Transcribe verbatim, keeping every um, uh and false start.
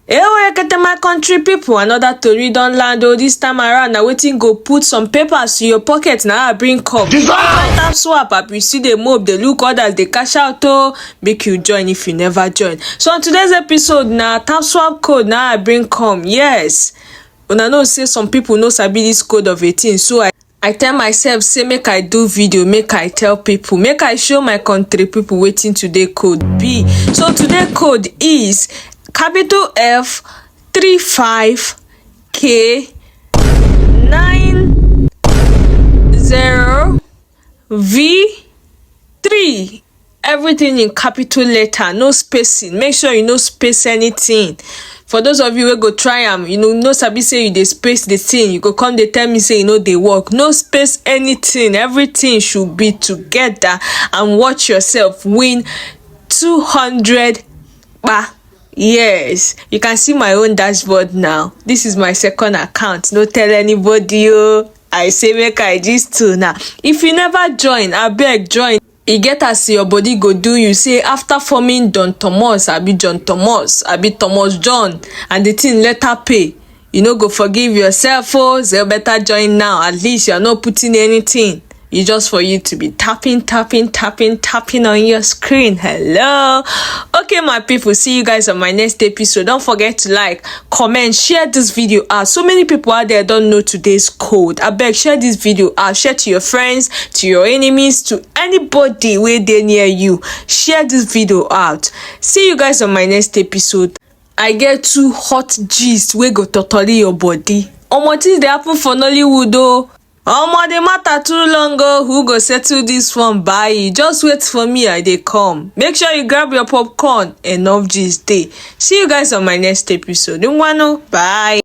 Ewo ekete, my country people, another tori don land o. This time around, na wetin go put some papers to your pocket na I bring come. Tap swap, as you see dey move, dey look others dey cash out o. Make you join if you never join. So on today's episode, na tap swap code na I bring come. Yes, una know say some people no sabi this code of eighteen, so I I tell myself say make I do video, make I tell people, make I show my country people wetin today code be. So today code is capital F three five K nine zero V three. Everything in capital letter, no spacing. Make sure you no space anything. For those of you wey go try am, you know, no sabi say you dey space the thing, you go come dey tell me say e no dey work. No space anything. Everything should be together, and watch yourself win two hundred kpa. Yes, you can see my own dashboard now. This is my second account. No tell anybody o. I say make I gist una. If you never join, abeg join. E get as your body go do you, say after forming Don Thomas, abi John Thomas, abi Thomas John, and the thing later pay, you no go forgive yourself o. So better join now. At least you are not putting anything. It's just for you to be tapping, tapping, tapping, tapping on your screen. Hello. Okay, my people, see you guys on my next episode. Don't forget to like, comment, share this video out. So many people out there don't know today's code. Abeg, share this video out. Share to your friends, to your enemies, to anybody wey dey near you. Share this video out. See you guys on my next episode. I get two hot gist wey go totori your body. Omo, things dey happen for Nollywood o. Omo, the matter too long o. Who go settle this one? Buy it. Just wait for me, I dey come. Make sure you grab your popcorn. Enough gist dey. See you guys on my next episode. Ngwanu, bye.